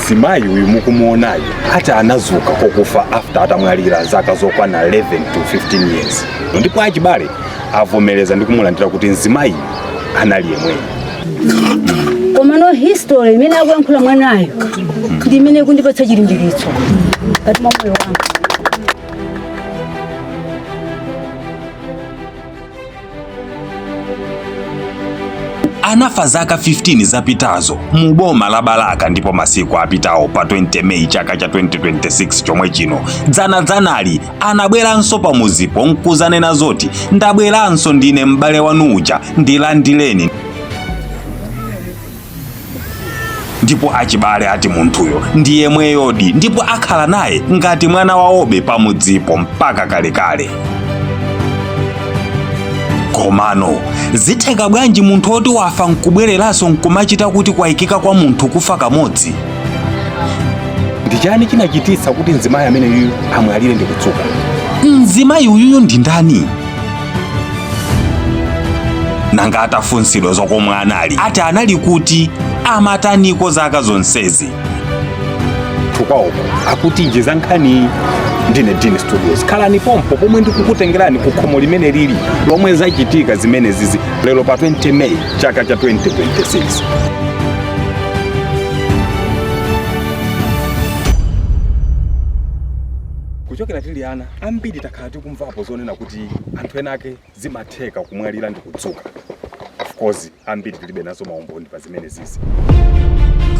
Mzimayi uyu mukumuonayu ati anazuka kokufa after atamwalira zaka zokwana 11 to 15 years, ndipo achibale avomereza ndi kumulandira kuti mzimayi anali yemweyo. Komano history imene akuyankhula mwanayo ndi imene ikundipatsa chilimbikitso ngati mwa moyo wanga. Anafa zaka 15 zapitazo mu boma la Balaka, ndipo masiku apitawo pa 20 Meyi chaka cha 2026 chomwe chino, dzanadzanali, anabweranso pamuzipo nkuzanena zoti, "Ndabweranso, ndine m'bale wanu uja, ndilandireni." Ndipo achibale ati munthuyo ndi yemweyodi, ndipo akhala naye ngati mwana wawobe pamudzipo mpaka kalekale. Komano zitheka bwanji munthu oti wafa nkubwereranso nkumachita kuti kwayikika kwa munthu kufa kamodzi? Ndi chani chinachititsa kuti mzimayi ameneyu amwalire ndi kudzuka? Mzimayi uyuyu ndi ndani? Nanga atafunsidwa zokomwe anali, ati anali kuti, amataniko zaka zonsezi? Kwawoko akutinji za nkhani? Ndine Dean Studios, khalani pompo pomwe ndikukutengerani ku khomo limene lili lomwe zachitika zimene zizi lero pa 20 May chaka cha 2026. Kuchokera tili ana, ambiri takhala tikumvapo zonena kuti anthu ena ake zimatheka kumwalira ndi kudzuka. Of course, ambiri tilibe nazo maumboni pa zimene zizi.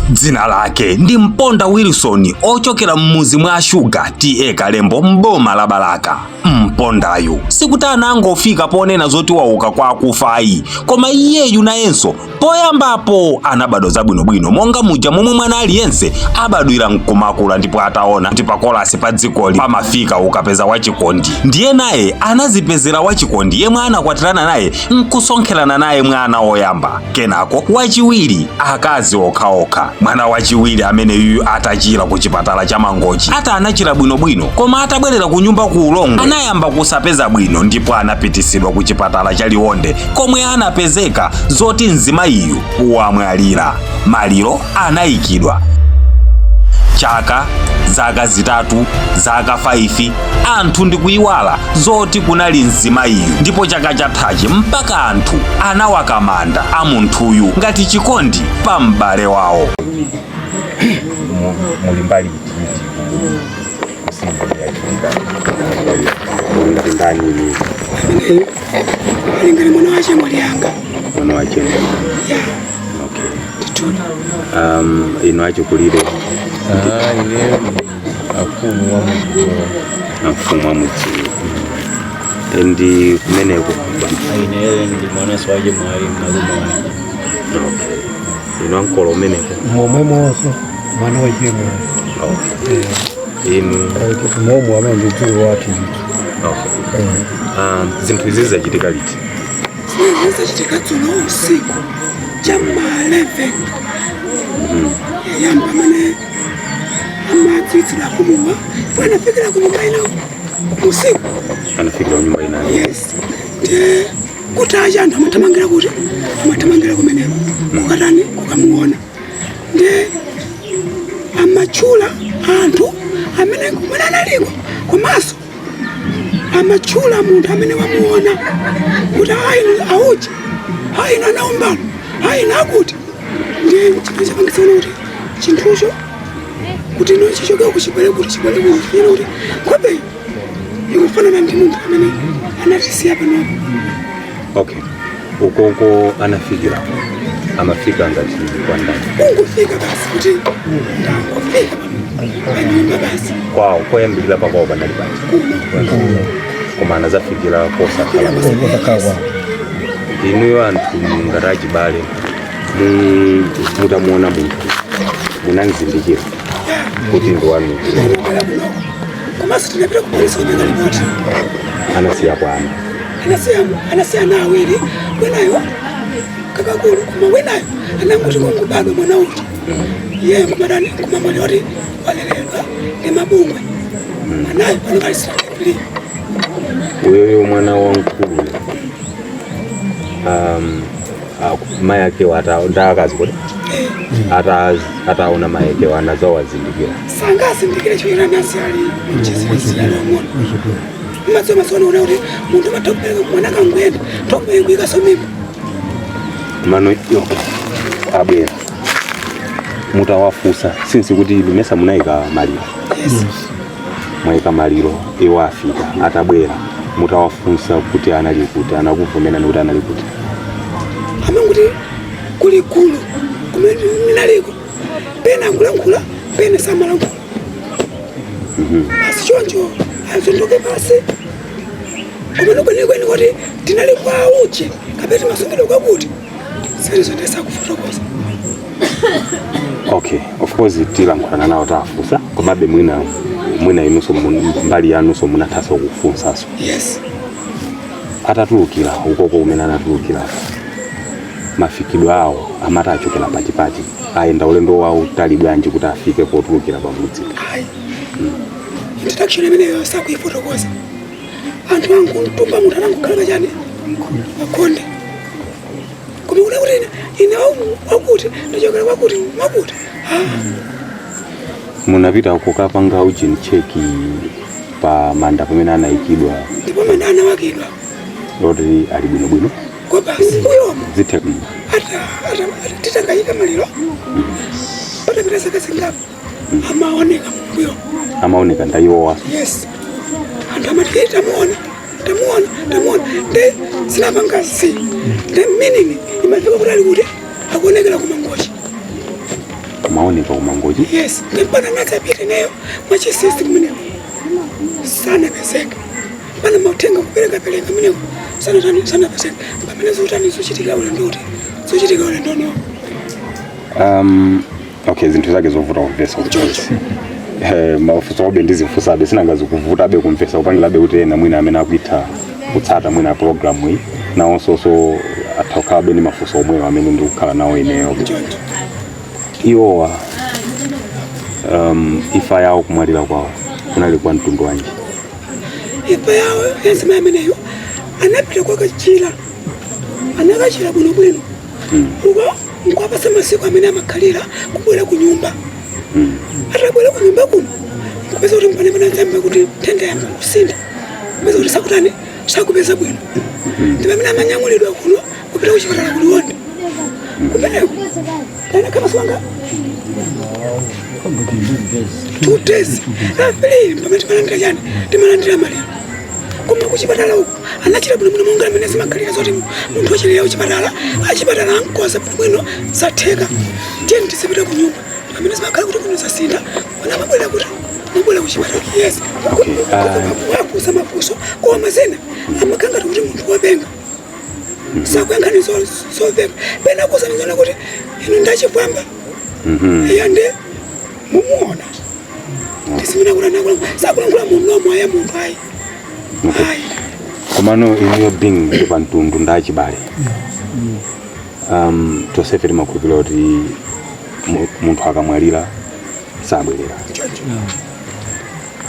Dzina lake ndi Mponda Wilson, ochokera m'muzi mwa Shuga, T/A Kalembo, m'boma la Balaka. Mpondayu sikuti anangofika ponena zoti wauka kwa akufa ayi, koma iyeyu nayenso poyambapo anabadwa zabwinobwino monga muja momwe mwana aliyense abadwira nkumakula. Ndipo ataona kuti pakolasi pa dzikoli pamafika ukapeza wachikondi, ndiye naye anazipezera wachikondi yemwe anakwatirana naye nkusonkherana naye mwana woyamba, kenako wachiwiri, akazi okhaokha. Mwana wachiwiri amene yuyu atachira ku chipatala cha Mangochi, ati anachira bwinobwino, koma atabwerera ku nyumba ku Ulongwe anayamba kusapeza bwino, ndipo anapitisidwa ku chipatala cha Liwonde komwe anapezeka zoti mzimayiyu wamwalira. Maliro anayikidwa. Chaka, zaka 3, zaka 5, anthu ndikuyiwala zoti kunali mzimayiyu. Ndipo chaka chathachi mpaka anthu anawakamanda a munthuyu ngati chikondi pa m'bale wawo. Muli mbali iti iti kusimba yachitika ngati ndani ini? Ali ngati mwana wa chemwali yanga. Mwana wa chemwali? Ya. Okay. Ndithudi. Inu achikulire? Ah, ine afumu wa mudziwo. Mfumu wa mudziwo. Ndi kumeneko? Ine ndi mwananso wa chemwali, malume wake. Okay. Inu ankolo umeneko? Momwemonso, mwana wa chemwali. Okay. Inu? Momwe amene ndi dziko wathu ndithu. Okay. Zinthu izi zachitika liti? Zimene zachitika dzulo usiku cham'ma 11 yamba, amene amadziwitsidwa afumuwa ndipo anafikira ku nyumba ina usiku. Anafikira nyumba ina? Yes. Ndiye kutacha anthu amathamangira kuti, amathamangira kumeneko kukatani, kukamuona. Ndiye amatchula anthu amene kumene analiko, komanso amatchula munthu amene wamuona kuti ayi, auchi ayi, anaumbano ayi, akuti. Ndiye chimene chapangitsa kuti chinthucho kuti ino chichoke kuchibwere kuti chibwere kuno, chifukwa kuti nkhope ikufanana ndi munthu amene anatisiya panopo. Okay. Ukoko anafikira, amafika ngati kwa ndani? Kungofika basi, kuti ndangofika panyumba basi. Kwawo koyambirira pakwawo panali pati? Kuno. Koma anazafikira kosakhala? Kosakhala kwawo. Inuyo anthu ngati achibale, mutamuona munthu munamzindikira kuti ndi wanu? Anabwera kunoko, komanso tinapita ku polisi kupereka ripoti. Anasiyapo ana? Anasiya ana awiri, winayo kakakulu, koma winayo anangoti kungobadwa mwana uja, iye nkumadani, nkumamwalira kuti waleredwa ndi mabungwe. Mwanayo pano pali standard. Uyoyo mwana wamkulu, Mayi akewo ndi akazi kodi ataona mayi akewo anazawazindikira? Sangazindikire choyera nasi ali mchizilong'ono mmadziwa masoona una kuti munthu amatha kubereka mwana kanguyenda tokubereka mimba. Mano okay, abwera mutawafunsa since kuti mesa munayika maliro? Yes. Mwayika maliro, iwo afika. Atabwera mutawafunsa kuti anali kuti, anakuvomerani kuti anali kuti? Amanguti kuli gulu kumene ndinaliko, pena ankulankhula, pena samalankhula. Basi choncho azondoke pasi, koma kwenikweni kuti tinali kwa uchi kapena timasungidwa kwakuti, zimenezo ndisakufotokoza. Okay, of course tilankhulana nawo tafunsa, komabe mwina inunso mbali yanunso munathanso kufunsanso? Yes. Atatulukira ukoko kumene anatulukira, mafikidwe awo amati achokera pachipati, ayenda ulendo wawo utali bwanji kuti afike potulukira pamudzi? Ayi, introduction imeneyo sakuifotokoza. Anthu angu mtumba munthu anangokhala pachani pakhonde, koma kuti ine wakuti ndachokera kwakuti mwakuti. Munapita kukapanga ujeni check pa manda pamene anayikidwa? Ndipo manda anawakidwa. Loti ali bwinobwino? Kwa basi mbuyomo. Zithe. Titangayika maliro, patapita zaka zingapo amaoneka mbuyo. Amaoneka ndayiwowaso? Yes, anthu amati, "Eh, tamuona, tamuona, tamuona." Nde zinapanga si nde meaning imafika kuti ali kuti akuonekera kumangochi. Amaoneka kumangochi? Yes, ndempana nadzapita ineyo mwachisisi kumeneko, sanapezeke. Pana mauthenga kuperekapereka kumeneko, sanatani, sanapezeke. Pamene zotani zochitika ulendo kuti zochitika ulendo no. Okay, zinthu zake zovuta kumvesa kuti mafunso obe ndizifunsabe sinangazi kuvutabe kumvesa, kupangirabe kuti ena mwina amene akuitha kutsata mwina program iyi nawonso so atha kukhalabe ndi mafunso omwewo amene ndikukhala nawo ineyo. Choncho. Iwowa ifa yawo, kumwalira kwawo kunali kwa mtundu wanji? Imfa yawo yanzima ameneyo, anapita kwakachira, anakachira bwinobwino uko, nkwapasa masiku amene amakhalira kubwera ku nyumba. Atabwera ku nyumba kuno, nkupeza kuti mpane panadzamba kuti nthenda yamba kusintha, kupeza kuti sakutani, sakupeza bwino. Ndi pamene amanyamulidwa kuno kupita kuchipatala kuliwonde kumeneko anakhala masiku 2 days, 3, pamene timalandira chani, timalandira maliro. Koma kuchipatala uku anachita bwino bwino, monga amene zimakhalira zoti munthu wachilira kuchipatala, achipatala ankoza bwino, zatheka, tiyeni tizipita ku nyumba. Pamene zimakhala kuti kuno zasintha, ona amabwera kuti mabwera kuchipatala, yes. Okay, Wafunsa mafunso, koma zina amakhala ngati kuti munthu wapenga, sakuyankhani zoveka. Pena kusanizona kuti inu ndachifwamba. Iya, ndi mumuona ndisimene kuti sakulankhula munomo aya munthu ayi. Okay. Ayi. Komano inuyo being ndi pamtundu ndi achibale, tonsefe timakhulupirira kuti munthu akamwalira sabwerera. Choncho.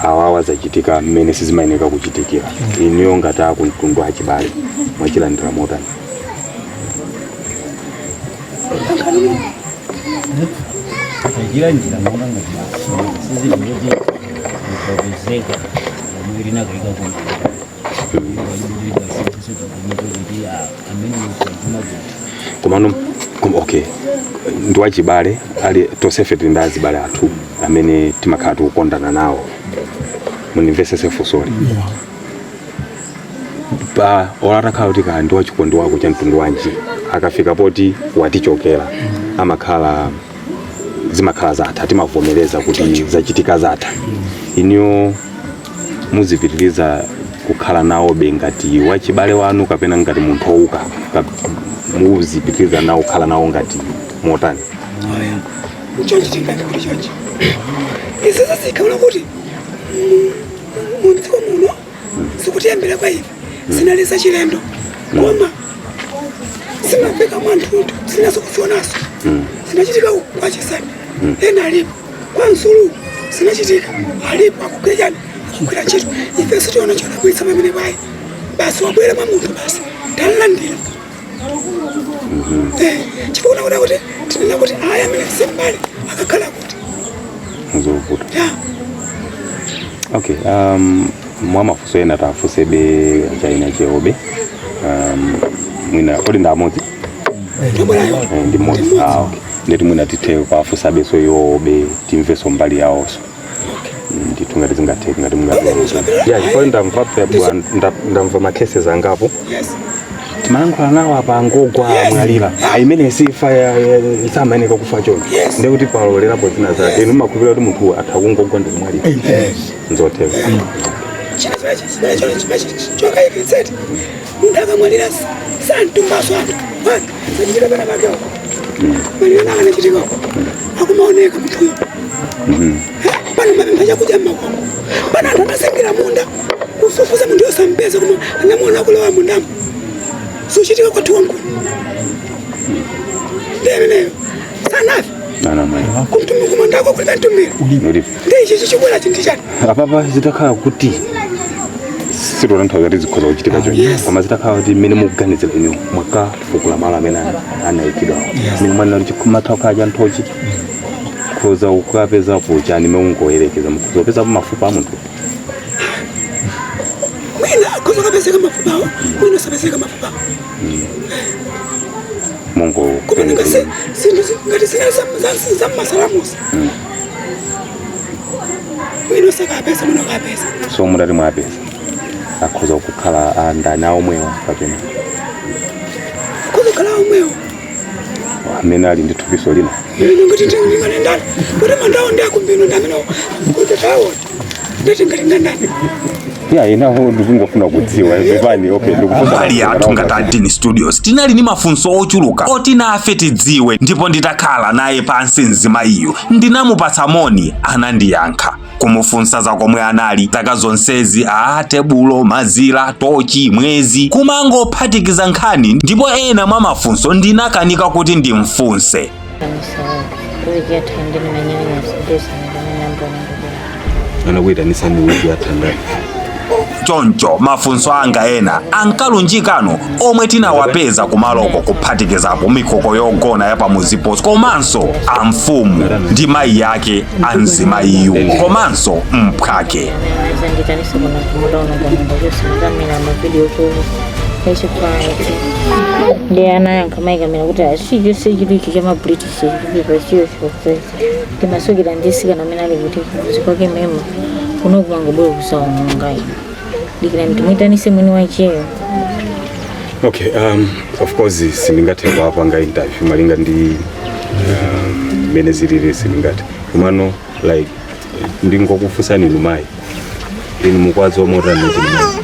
Awawa zachitika mmene sizimayeneka kuchitikira. Inuyo ngati akumtundu achibale mwachilandira motani? Ankhani. Achilandira monga ngati sizinthu zoti zikapezeka omwe linakayika kuno kuti amene kuti. Komano okay, ndi wachibale ali, tonsefe tili ndi azibale athu amene timakhala tikukondana nawo. Munimvesese funsoli pa olatakhala kuti kaya ndi wachikondi wako cha mtundu wanji, akafika poti watichokera, amakhala zimakhala zatha, timavomereza kuti zachitika, zatha. Iniyo muzipitiriza kukhala nawobe ngati wachibale wanu kapena ngati munthu wouka, muzipitiriza nawo kukhala nawo ngati motani? Chonchi tingaike kuti chonchi, izi zazikhala kuti mudziko muno zikutiyambira kwa ife, zinali zachilendo, koma zimamveka mwanthunthu, zinazo kuzionaso zinachitika uku kwa Chisani, ena alipo kwa Msulu, zinachitika, alipo akugwira chani, akugwira ntchito. Ifenso tiona chodabwitsa pamene payi, basi wabwera mwa munthu, basi talandira. Chifukwa unaona kuti tinena kuti aya amene simbali akakhala kuti Nzovuta. Ya. Okay, mwa mafunso ena tafunsebe chaina cheobe, mwina kodi ndi amodzi? Ndobwerayo. Ndi mmodzi. Ah, okay, ndeti mwina tithe kwafusabeso iwobe, timveso mbali yawonso. Ndithu ngati zingatheke, ngati mungati ya, chifukwa ndamva ndamva ma cases angapo. Timayankhula nawo apa, angogwa, amwalira. Ah, imene sifa samayeneka kufa choncho. Ndekuti palolerapo zina zake. Inu mumakhulupirira kuti munthu atha kungogwa ndi kumwalira? Nzotheka? China chimene chimene chokayikitseti, munthu akamwalira santumbaso anthu anthu zachitika pena pake uko, maliro nanga anachitika uko, akumaoneka munthuyo. Pano mapempha chakudya mmakomo pano, anthu anasengira munda kufufuza munthu yosampeza, koma anamuona akulowa mundamo. Suchitika kwathu wankulu, ndi ameneyo sanafe. Anamwalira. Kumtumi kumandako kulibe mtumbira. Ulipo. Ndi ichi chichibwera chinthu chani? Apapa zitakhala kuti sitotanthauza kuti zikhoza kuchitika choncho, koma zitakhala kuti mmene mukuganizira inu mwakafukula malo amene anayikidwawo, mmene mwanena kuti chimatha kukhala cha nthochi, khoza kukapezapo chani? Mmene mungoyerekeza, mukhoza kupezapo mafupa a munthu? Mwina akhoza kapezeka mafupawo, mwina usapezeka mafupawo. Mungo Koma ngati zinthu ngati zinali zammasalamusi, mwina usakapeza, mwina ukapeza. So mutati mwapeza, akhoza kukhala andani, aomwewa kapena? Akhoza kukhala omwewo. Amene ali ndi thupiso lina? Ine ngati ndingane ndani kuti mandawo ndi akumbino ndi amene kuti taona, ndati ngati ngandani? Ya, inawo ndikungofuna kudziwa, pepani. Okay, ndikufunsa. Mbali yathu ngati Adini Studios tinali ndi mafunso ochuluka oti nafe tidziwe, ndipo nditakhala naye pansi mzimayiyu, ndinamupatsa moni, anandiyankha. Kumufunsa za komwe anali zaka zonsezi, a tebulo, mazira, tochi, mwezi, kumangophatikiza nkhani, ndipo ena mwa mafunso ndinakanika kuti ndimfunse. Wiki yatha ndinimanyanya ndisana ndinambona ndibwera. Anakuitanisani wiki yatha ndani? Choncho mafunso anga ena ankalunjikano omwe tinawapeza kumaloko, kuphatikizapo mikoko yogona ya pamuzipo, komanso amfumu ndi mayi yake anzimayiyu, komanso mphwake. Zanditanisa kuno kumudaona ngono chosingamira mavidiyo ku echifaiti, ndi anayankha mayikamira kuti achicho chinthu ichi chama British chikupipa chiyo chikutsesa timasukira ndisikana amene ali kuti kumuzi kwake memo kuno kumangobwera kusaononga ino, dikira ndimwitanise mwini wacheyo. Okay, of course sindingathe kuwapanga interview malinga ndi mmene zilili, sindingathe. Komano like ndingokufunsani inu mayi, inu mukwadziwa motani chini mayi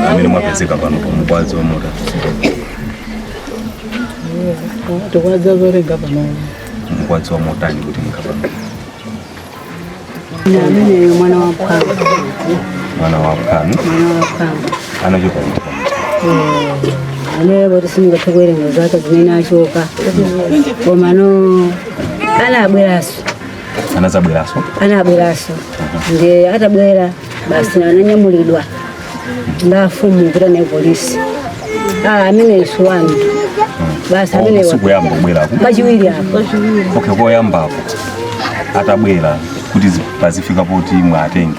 amene mwapezeka pano, mukwadziwa motani? Tikwadza zolenga pano. Mukwadziwa motani kuti mukapano? Ameneyo mwana wa phanga. Mwana wa phanu? Mwana wa phanga. Anachoka kuti? Ane poti sindingathe kuwerenga zaka zimene achoka, komano anabweraso. Anazabweraso? Anabweraso, ndiye atabwera basi ananyamulidwa ndafumu kupita naye polisi. Ah, amene suwanu basi amene. Sikuyamba kubwerako? Kachiwiri apo. Okay, koyambapo atabwera kuti pazifika poti mwatenge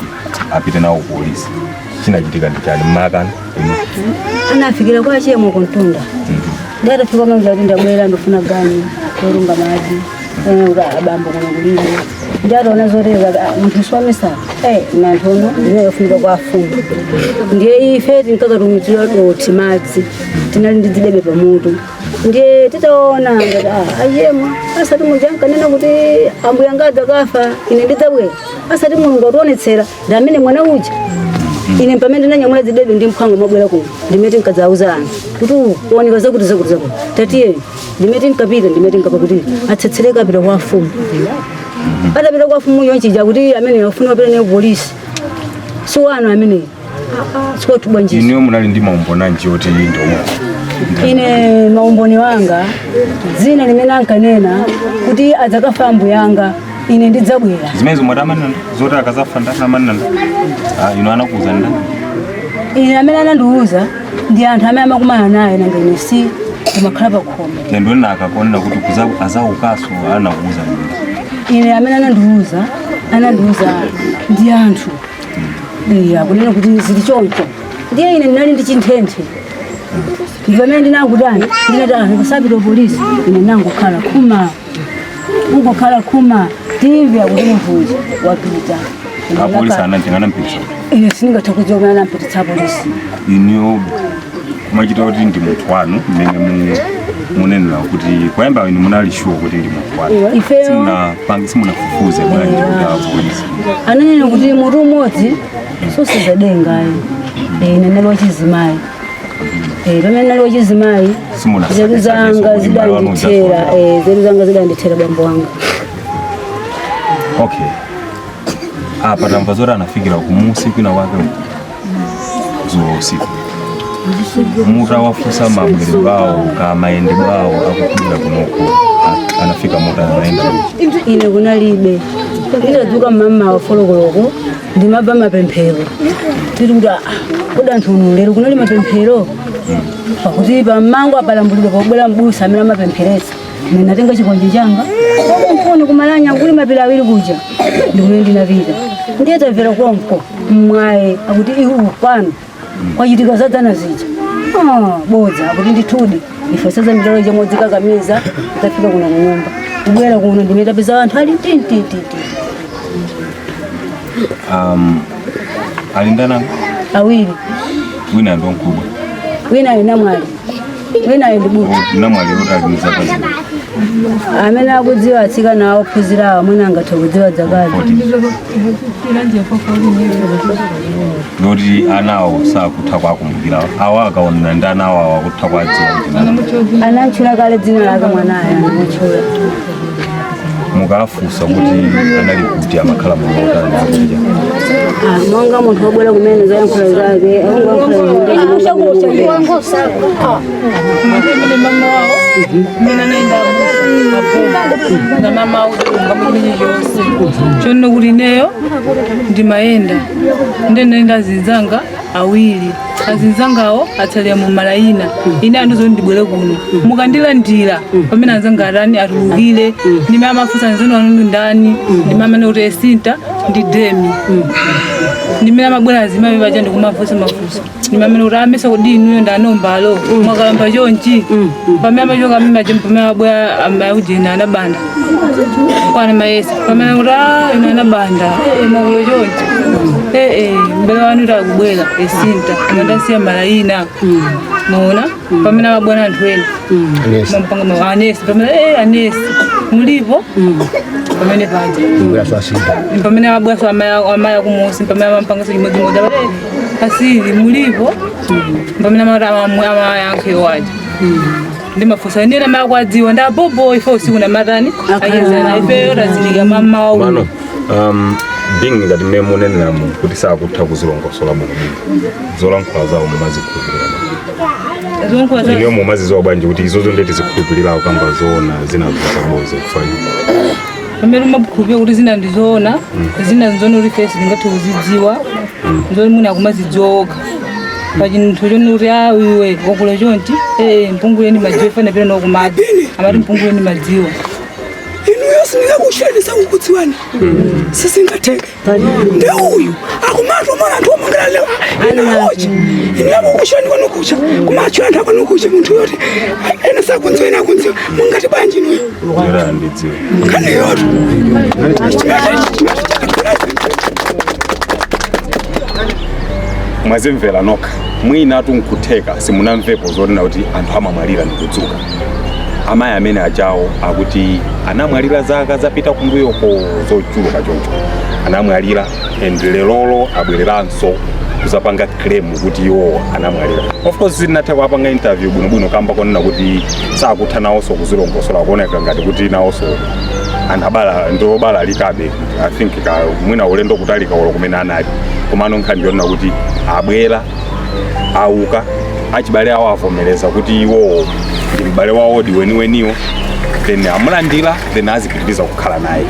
apite nawo ku polisi, chinachitika ndi chani mmakana inu? Anafikira kwa chiyemwe kuntunda, ndi atafika mauza kuti ndabwera ndofuna ganyu yorunga madzi. Kuti abambo kuno kulibe, ndi ataona zotero, munthu siwamisala nanthu ono ndinayofunika kwa afumu. Ndiye ife tinkakatumizira doti madzi, tinali ndi dzidebe pamutu. Ndiye titaona ngati ayemwa asati muja ankanena kuti ambuya ngadza kafa ine ndidzabwera, asati Mulungu ationetsera ndi amene mwana uja. Ine pamene ndinanyamula dzidebe ndi mphwango mabwera kuno, ndimene tinkadzauza anthu kuti uoneka zakuti zakuti zakuti, tatiye. Ndimene tinkapita, ndimene tinkapa kuti atsetsereka, apita kwa afumu. Atapita kwa afumu yonchija kuti amene afuna apita naye polisi, siwano amene sikwathu bwanjisi. Inuyo munali ndi maumboni anji oti ndi omwe? Ine maumboni wanga, dzina limene ankanena kuti adzakafa ambuyanga ine ndidzabwera. Zimene zomwe atamanena zoti akazafa ndani amanena? Ah, inu anakuuza ndani? Ine amene anandiuza ndi anthu amene amakumana naye, nanga ine si ndimakhala pakhomo. Ndonena akakonena kuti azaukaso anakuuza mimi? Ine amene anandiuza ndi anthu. Iya, kunena kuti zili choncho. Ndiye ine ndinali ndi chinthenthe, ndi pamene ndinakutani, ndinati anthu kusapita polisi. Ine nangokhala khuma, ungokhala khuma, timve akuti munthu uja wapita. Apolisi anantinganampitisa? Ine sindingathe kudziwa kumene anampititsa polisi. Iniyo kumachita kuti ndi munthu wanu mmene munenera kuti kuyamba inu munali sure kuti ndi munthu wanu? Ifeyo Simunafufuze bwanji kuti apolisi? Ananena kuti mutu umodzi susizadengayo. Ine nali wachizimayi. Pamene nali wachizimayi, nzeru zanga zidandithera, nzeru zanga zidandithera bambo wanga. Okay, apa tamva zoti anafikira kumusi kwina kwake dzulo usiku. Mutawafunsa mabwerero awo ka mayendedwe awo akupita kunoko, anafika mota anaenda? Ine kunalibe. Nditadzuka mmamawa 4 koloko, ndimabva mapemphero, tiri kuti, "Ah, kodi anthu uno lero kunali mapemphero?" Pakuti pammango apalambulidwa pobwera mbusa amene amapempheretsa. Ine natenga chikonje changa konkonkoni kumalanya kuli mapiri awiri kuja, ndikumene ndinapita. Ndiye tamvera konko mwaye akuti iwu pano kwachitika zadzana zija. Ah, bodza! Akuti ndithudi ife saza mitalo chimodzikakamiza. Tafika kuno kunyumba, kubwera kuno ndimene tapeza anthu ali tintintiti. Ali ndana? Awiri. Wina ndo mkubwa? Wina ali namwali, wina ali ndi buti. Namwali oti ali mzaka zino? Amene akudziwa atsikana awo ophunzirawo, mwina angathe kudziwa dzakazi. Loti anawo sakutha kwakumbukira awo akaonera ndi anawo awo akutha kwadziwa kuti nani? Anantchula kale dzina lake mwanayo, anamutchula. Mukafunsa kuti anali kuti, amakhala mumautani, akuti? Ah, monga munthu wabwera kumene zoyankhula zake akungoyankhula. Mene mama wawo mina naenda nga mama wawo nga muchimene chonse chonno kuti ineyo ndimayenda, nde azinzanga awiri, azinzangawo atsalira mu malayina. Ine andizoti ndibwere kuno mukandilandira pamene anzanga atani atulukire. Ndime amafunsa nzenu anu ndi ndani, ndime amene kuti esinta ndi demi. Ndimene amabwera azimayi paja ndikumafunsa mafunso, ndime amene kuti amesa kodi inuyo ndanombalo mwakalamba chonchi. Pamene amachoka amene aja, pamene amabwera amaujena anabanda kwana mayesa, pamene kuti a ino anabanda mwakulo chonchi, mbele wanu takubwera esinta ngandasiya malayina muona. Pamene amabwera anthu ena mampanga anesi, pamene anesi mulipo pamene paja, pamene amabwaso amaya kumusi, pamene amampangaso chimodzimodzi amati asili mulipo, pamene amati amayankhe waja ndimafunsa ndiyena makwadziwa ndabobo ife usiku namatani achezana ifeyo tazindika mamawa uno. Mano being ngati mmene muneneramu kuti sakutha kuzilongosola bwinobwino, zolankhula zawo mumazikhulupirira? Zonkhula za Iniyo mumazidziwa bwanji kuti izozo ndeti zikhulupirirawo kamba zoona, zina zaboza kufanya? Pamene umakhulupirira kuti zina ndizoona, zina nzone kuti fesi tingathe kuzidziwa, nzone mwina akumazidziwa okha pachinthu chone kuti a iwe wakula chonchi, mpunguleni madziwa ifane pita nokumadzi amati mpunguleni madziwa. Inuyo sindingakusheni sakukudziwani, sizingatheke. Ndi uyu akumati umona anthu omongera lewa inaochi inakukusheni kwanukucha kumachula anthu akwanukucha munthu yoti ena sakunziwa, ena akunziwa, mungati bwanji inuyo? Yora ndidziwe. Nkhani yoto. Mwazimvera nokha. Mwina tunkutheka simunamvepo zonena kuti anthu amamwalira ndikudzuka. Amayi amene ajawo akuti anamwalira zaka zapita kumbuyoko zochuluka choncho, anamwalira and lerolo abwereranso kuzapanga claim kuti iwo anamwalira. Of course sinathe kuwapanga interview bwinobwino kamba konena kuti sakutha nawonso kuzilongosola, kuoneka ngati kuti nawonso anabala ndiobala likabe. I think ka mwina ulendo kutalika ulo kumene anali. Komano nkhani yonena kuti abwera auka, achibale awo avomereza kuti iwowo ndi m'bale wawodi weniweniwo, then amulandira, then azipitiriza kukhala naye.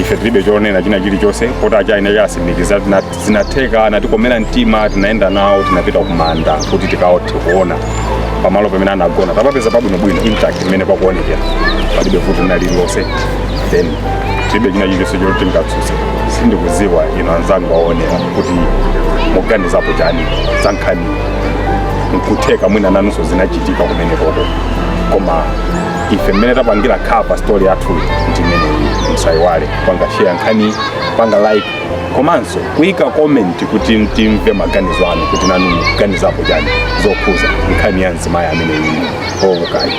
Ife tilibe chonena china chilichonse poti achaina chasimikiza zinatheka, anatikomera mtima, tinaenda nawo, tinapita kumanda kuti tikaothe kuona pamalo pamene anagona. Tapapeza pabwinobwino, intact, imene pakuonekera, palibe vuto lina lililonse. Then tilibe china chilichonse choti tingatsutse. Sindikudziwa ino anzanga aonera kuti muganizapo chani za nkhani. Nkutheka mwina nanunso zinachitika kumenekoko, koma ife mmene tapangira cover story yathu ndi imeneyi. Musayiwale panga share nkhani, panga like, komanso kuyika comment kuti timve maganizo anu, kuti nanu mukuganizapo chani zokhuza nkhani ya mzimayi ameneyi owukayi.